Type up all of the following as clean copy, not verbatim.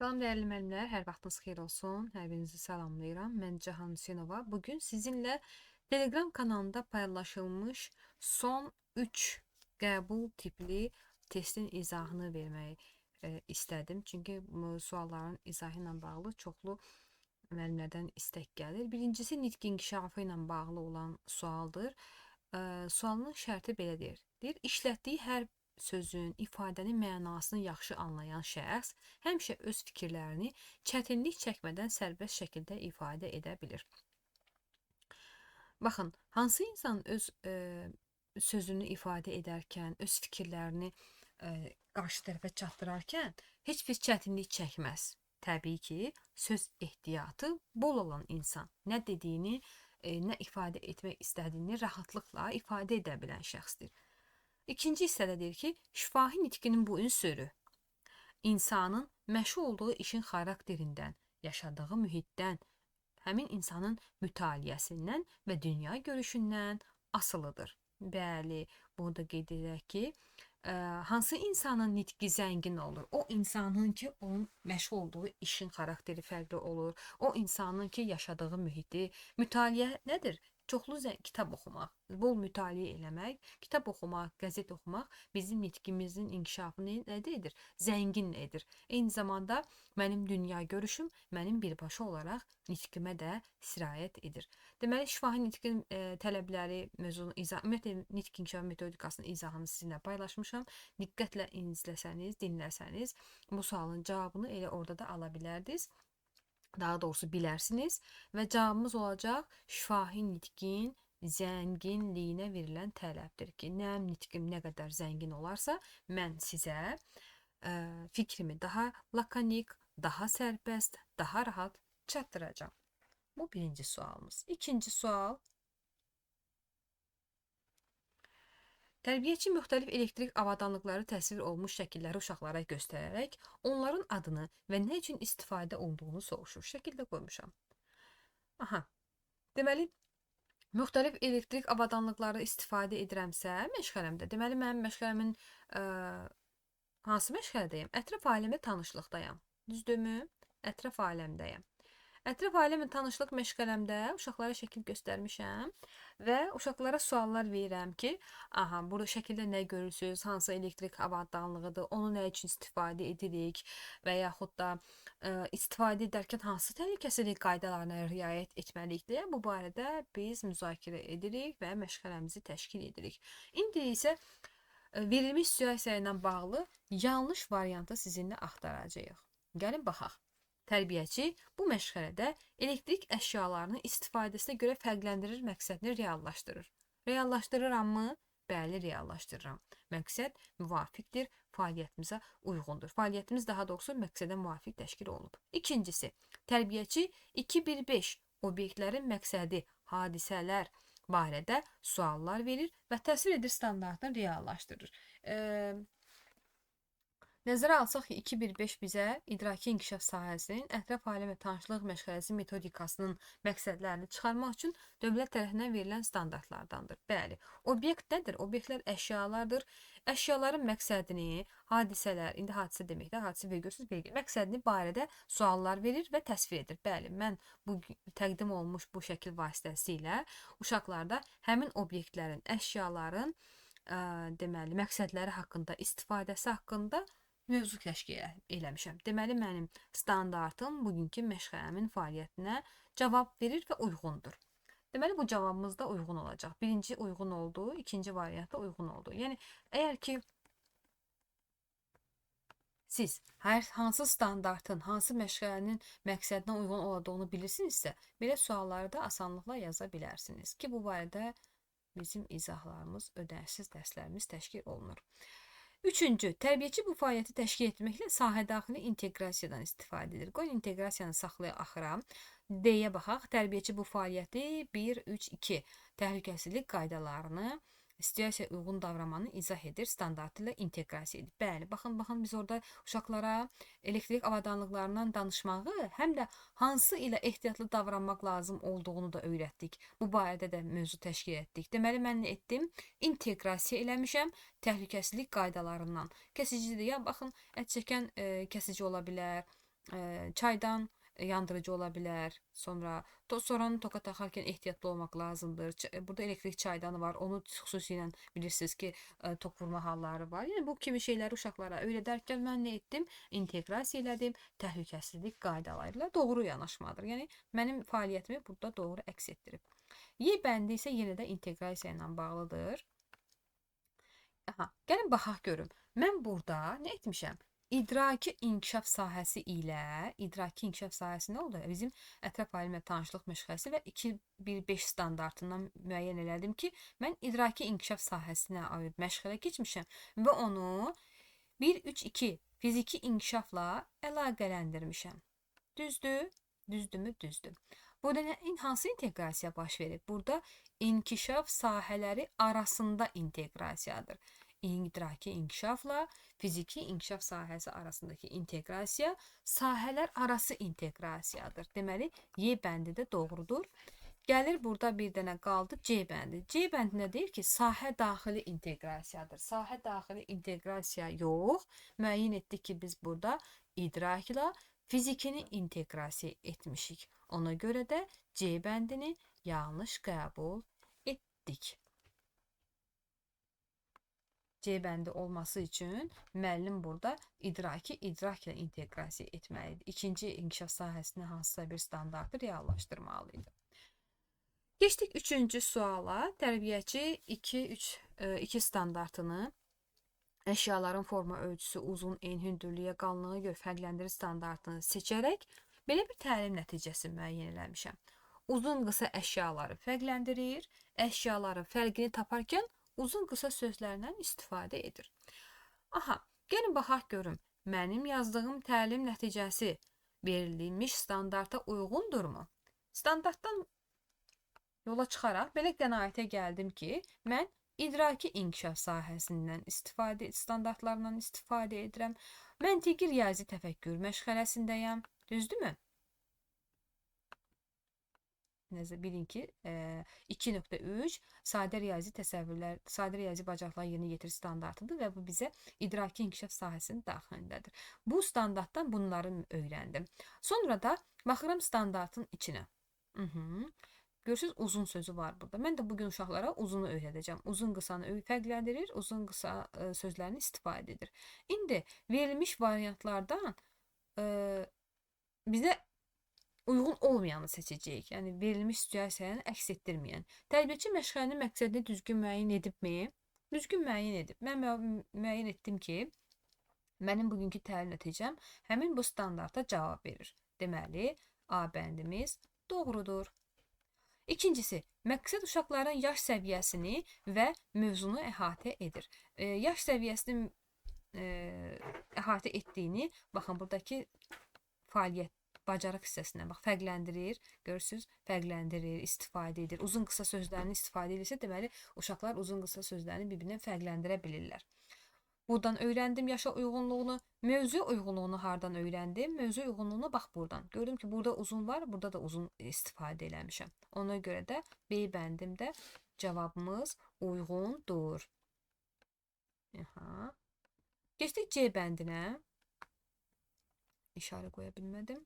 Salam dəyərli müəllimlər, hər vaxtınız xeyir olsun. Hər birinizi salamlayıram. Mən Cahan Hüseynova. Bugün sizinlə Telegram kanalında paylaşılmış son 3 qəbul tipli testin izahını vermək istədim. Çünki bu sualların izahı ilə bağlı çoxlu müəllimlərdən istək gəlir. Birincisi nitq inkişafı ilə bağlı olan sualdır. Sualın şərti belə deyir. Deyir, işlətdiyi hər sözün, ifadənin mənasını yaxşı anlayan şəxs həmişə öz fikirlərini çətinlik çəkmədən sərbəst şəkildə ifadə edə bilir. Baxın, hansı insan öz sözünü ifadə edərkən, öz fikirlərini qarşı tərəfə çatdırarkən heç bir çətinlik çəkməz. Təbii ki, söz ehtiyatı bol olan insan nə dediyini, nə ifadə etmək istədiyini rahatlıqla ifadə edə bilən şəxsdir. İkinci hissədə deyir ki, şifahi nitqinin bu ünsürü insanın məşğul olduğu işin xarakterindən, yaşadığı mühitdən, həmin insanın mütaliəsindən və dünya görüşündən asılıdır. Bəli, bunu da qeyd edək ki, hansı insanın nitqi zəngin olur? O insanın ki, onun məşğul olduğu işin xarakteri fərqli olur. O insanın ki, yaşadığı mühiti, mütaliə nədir? Çoxlu kitab oxumaq, bol mütaliə eləmək, kitab oxumaq, qəzet oxumaq bizim nitqimizin inkişafını nə edir? Zəngin edir. Eyni zamanda mənim dünya görüşüm mənim birbaşa olaraq nitqimə də sirayət edir. Deməli, şifahi nitqin tələbləri mövzunun izah, ümumiyyətlə nitq inkişafı metodikasının izahını sizinlə paylaşmışam. Diqqətlə izləsəniz, dinləsəniz bu sualın cavabını elə orada da ala bilərdiniz. Daha doğrusu bilərsiniz və cavabımız olacaq şifahi nitqin zənginliyinə verilən tələbdir ki, mənim nitqim nə qədər zəngin olarsa, mən sizə fikrimi daha lakonik, daha sərbəst, daha rahat çatdıracağam. Bu birinci sualımız. İkinci sual. Tərbiyəçi müxtəlif elektrik avadanlıqları təsvir olunmuş şəkilləri uşaqlara göstərərək onların adını və nə üçün istifadə olunduğunu soruşur. Şəkildə qoymuşam. Aha. Deməli, müxtəlif elektrik avadanlıqları istifadə edirəmsə məşğələmdə. Deməli, mənim məşğələmin hansı məşğələdəyəm? Ətraf aləmlə tanışlıqdayam. Düzdürmü? Ətraf aləmdəyəm. Ətraf aləmlə tanışlıq məşğələmdə uşaqlara şəkil göstərmişəm və uşaqlara suallar verirəm ki, aha, burada şəkildə nə görürsünüz, hansı elektrik avadanlığıdır, onu nə üçün istifadə edirik və yaxud da istifadə edərkən hansı təhlükəsizlik qaydalarına riayət etməliyik deyə bu barədə biz müzakirə edirik və məşğələmizi təşkil edirik. İndi isə verilmiş situasiya ilə bağlı yanlış variantı sizinlə axtaracağıq. Gəlin baxaq. Tərbiyəçi bu məşğələdə elektrik əşyalarının istifadəsinə görə fərqləndirir məqsədini reallaşdırır. Reallaşdırırammı? Bəli, reallaşdırıram. Məqsəd müvafiqdir, fəaliyyətimizə uyğundur. Fəaliyyətimiz daha doğrusu məqsədə müvafiq təşkil olunub. İkincisi, tərbiyəçi 2-1-5 obyektlərin məqsədi, hadisələr barədə suallar verir və təsvir edir standartını reallaşdırır. Nəzərə alsaq ki, 2-1-5 bizə idraki inkişaf sahəsinin ətraf aləmlə tanışlıq məşğələsi metodikasının məqsədlərini çıxarmaq üçün dövlət tərəfindən verilən standartlardandır. Bəli, obyekt nədir? Obyektlər əşyalardır. Əşyaların məqsədini, hadisələr, indi hadisə deməkdə, hadisə vergülsüz vergül, məqsədini barədə suallar verir və təsvir edir. Bəli, mən bu təqdim olunmuş bu şəkil vasitəsilə uşaqlarda həmin obyektlərin, əşyaların deməli, məqsədləri haqqında, istifadəsi haqqında mövzu təşkil eləmişəm. Deməli, mənim standartım bugünkü məşğələmin fəaliyyətinə cavab verir və uyğundur. Deməli, bu cavabımız da uyğun olacaq. Birinci uyğun oldu, ikinci variant da uyğun oldu. Yəni, əgər ki, siz hər hansı standartın, hansı məşğələnin məqsədinə uyğun olduğunu bilirsinizsə, belə sualları da asanlıqla yaza bilərsiniz ki, bu barədə bizim izahlarımız, ödənişsiz dərslərimiz təşkil olunur. Üçüncü, tərbiyəçi bu fəaliyyəti təşkil etməklə sahə daxili inteqrasiyadan istifadə edir. Qoyun inteqrasiyanı saxlayaq axıra. D-yə baxaq. Tərbiyəçi bu fəaliyyəti 1, 3, 2 təhlükəsizlik qaydalarını, situasiyaya uyğun davranmanı izah edir, standartı ilə inteqrasiya edir. Bəli, baxın, baxın, biz orada uşaqlara elektrik avadanlıqlarından danışmağı, həm də hansı ilə ehtiyatlı davranmaq lazım olduğunu da öyrətdik. Bu barədə də mövzu təşkil etdik. Deməli, mən nə etdim? İnteqrasiya eləmişəm təhlükəsizlik qaydalarından. Kəsicidir, ya baxın, ət çəkən kəsici ola bilər, Çaydan yandırıcı ola bilər. Sonra soranı toka taxarkən ehtiyatlı olmaq lazımdır. Burada elektrik çaydanı var. Onu xüsusilə bilirsiniz ki, tok vurma halları var. Yəni bu kimi şeyləri uşaqlara öyrədərkən mən nə etdim? İnteqrasiya elədim. Təhlükəsizlik qaydaları ilə doğru yanaşmadır. Yəni mənim fəaliyyətimi burada doğru əks etdirib. Y bəndi isə yenə də inteqrasiya ilə bağlıdır. Aha, gəlin baxaq görüm. Mən burada nə etmişəm? İdraki inkişaf sahəsi ilə, idraki inkişaf sahəsi nə oldu? Bizim ətraf alimlə tanışlıq məşğələsi və 2-1-5 standartından müəyyən elədim ki, mən idraki inkişaf sahəsinə aid məşğələ keçmişəm və onu 1-3-2 fiziki inkişafla əlaqələndirmişəm. Düzdür? Düzdürmü? Düzdür. Burada hansı inteqrasiya baş verib? Burada inkişaf sahələri arasında inteqrasiyadır. İdraki inkişafla fiziki inkişaf sahəsi arasındakı inteqrasiya sahələr arası inteqrasiyadır. Deməli, Y bəndi də doğrudur. Gəlir burada bir dənə qaldı C bəndi. C bəndində deyir ki, sahə daxili inteqrasiyadır. Sahə daxili inteqrasiya yox. Müəyyən etdik ki, biz burada idrakla fizikini inteqrasiya etmişik. Ona görə də C bəndini yanlış qəbul etdik. C bəndi olması üçün müəllim burada idraki idrakla inteqrasiya etməlidir. İkinci inkişaf sahəsində hansısa bir standartı reallaşdırmalı idi. Keçdik üçüncü suala. Tərbiyəçi 2-3-2 standartını əşyaların forma ölçüsü, uzun, en, hündürlüyə, qalınlığa görə fərqləndirir standartını seçərək belə bir təlim nəticəsi müəyyən eləmişəm. Uzun, qısa əşyaları fərqləndirir, əşyaların fərqini taparkən uzun qısa sözlərlə istifadə edir. Aha, gəlin baxaq görüm. Mənim yazdığım təlim nəticəsi verilmiş standarta uyğundurmu? Standartdan yola çıxaraq belə qənaətə gəldim ki, mən idraki inkişaf sahəsindən istifadə, standartlarından istifadə edirəm. Məntiqi riyazi təfəkkür məşğələsindəyəm. Düzdürmü? Bilin ki, 2.3 sadə riyazi təsəvvürlər, sadə riyazi bacarıqlar yerinə yetirir standartıdır və bu bizə idraki inkişaf sahəsinin daxilindədir. Bu standartdan bunları öyrəndim. Sonra da baxıram standartın içinə. Görürsünüz, uzun sözü var burada. Mən də bugün uşaqlara uzunu öyrədəcəm. Uzun qısanı fərqləndirir, uzun qısa sözlərini istifadə edir. İndi verilmiş variantlardan bizə uyğun olmayanı seçəcəyik. Yəni, verilmiş situasiyanı əks etdirməyən. Tərbiyəçi məşğələnin məqsədini düzgün müəyyən edibmi? Düzgün müəyyən edib. Mən müəyyən etdim ki, mənim bugünkü təlim nəticəm həmin bu standarta cavab verir. Deməli, A bəndimiz doğrudur. İkincisi, məqsəd uşaqların yaş səviyyəsini və mövzunu əhatə edir. Yaş səviyyəsini əhatə etdiyini, baxın, buradakı fəaliyyət bacarıq hissəsindən bax, fərqləndirir, görürsünüz, fərqləndirir, istifadə edir. Uzun qısa sözlərini istifadə edirsə, deməli, uşaqlar uzun qısa sözlərini bir-birindən fərqləndirə bilirlər. Buradan öyrəndim yaşa uyğunluğunu, mövzu uyğunluğunu hardan öyrəndim? Mövzu uyğunluğunu bax buradan. Gördüm ki, burada uzun var, burada da uzun istifadə eləmişəm. Ona görə də B bəndimdə cavabımız uyğundur. Aha. Keçdik C bəndinə. İşarə qoya bilmədim.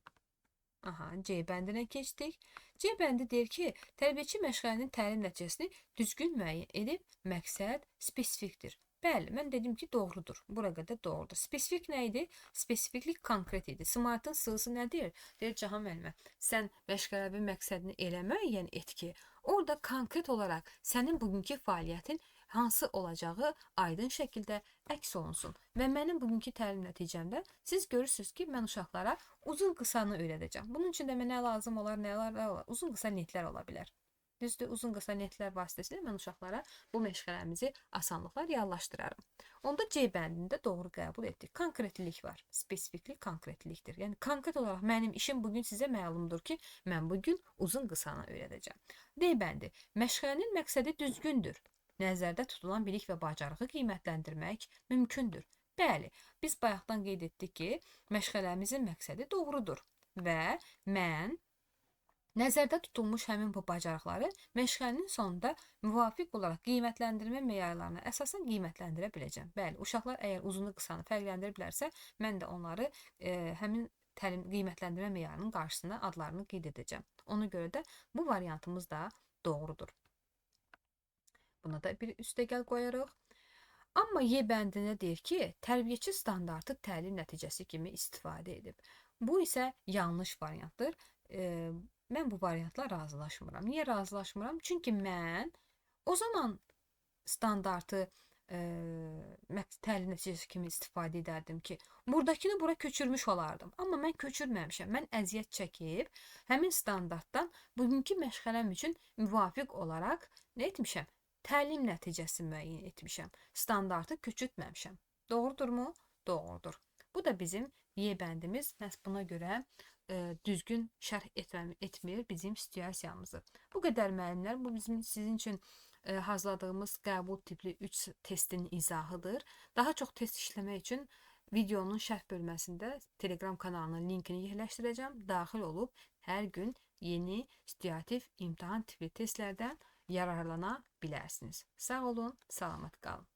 Aha, C bəndinə keçdik. C bəndi deyir ki, tərbiyəçi məşğələnin təlim nəticəsini düzgün müəyyən edib, məqsəd spesifikdir. Bəli, mən dedim ki, doğrudur. Bura qədər doğrudur. Spesifik nə idi? Spesifiklik konkret idi. Smartın sığısı nə deyir? Deyir, Cahan müəllimə, sən məşğələnin məqsədini elə müəyyən et ki, orada konkret olaraq sənin bugünkü fəaliyyətin hansı olacağı aydın şəkildə əks olunsun. Və mənim bugünkü təlim nəticəmdə siz görürsünüz ki, mən uşaqlara uzun qısanı öyrədəcəm. Bunun üçün də mənə lazım olar, nələr olar? Uzun qısa netlər ola bilər. Düzdür, uzun qısa netlər vasitəsilə mən uşaqlara bu məşğələmizi asanlıqla reallaşdırarım. Onda C bəndində doğru qəbul etdik. Konkretlilik var. Spesifiklik konkretlilikdir. Yəni, konkret olaraq mənim işim bugün sizə məlumdur ki, mən bugün uzun qısanı öyrədəcəm. D bəndi. Məşğələnin məqsədi düzgündür. Nəzərdə tutulan bilik və bacarığı qiymətləndirmək mümkündür. Bəli, biz bayaqdan qeyd etdik ki, məşğələmizin məqsədi doğrudur və mən nəzərdə tutulmuş həmin bu bacarıqları məşğələnin sonunda müvafiq olaraq qiymətləndirmə meyarlarına əsasən qiymətləndirə biləcəm. Bəli, uşaqlar əgər uzunu qısanı fərqləndiriblərsə, mən də onları həmin Təlim qiymətləndirmə meyarının qarşısında adlarını qeyd edəcəm. Ona görə də bu variantımız da doğrudur. Buna da bir üstəgəl qoyarıq. Amma Y bəndində deyir ki, tərbiyəçi standartı təlim nəticəsi kimi istifadə edib. Bu isə yanlış variantdır. Mən bu variantla razılaşmıram. Niyə razılaşmıram? Çünki mən o zaman standartı təlim nəticəsi kimi istifadə edərdim ki, buradakını bura köçürmüş olardım. Amma mən köçürməmişəm. Mən əziyyət çəkib həmin standartdan bugünkü məşğələm üçün müvafiq olaraq nə etmişəm? Təlim nəticəsi müəyyən etmişəm. Standartı köçürtməmişəm. Doğrudurmu? Doğrudur. Bu da bizim Y bəndimiz. Məhz buna görə düzgün şərh etmir bizim situasiyamızı. Bu qədər müəllimlər, bu bizim sizin üçün hazırladığımız qəbul tipli 3 testin izahıdır. Daha çox test işləmək üçün videonun şərh bölməsində Telegram kanalının linkini yerləşdirəcəm. Daxil olub hər gün yeni situativ imtahan tipli testlərdən yararlana bilərsiniz. Sağ olun, salamat qalın.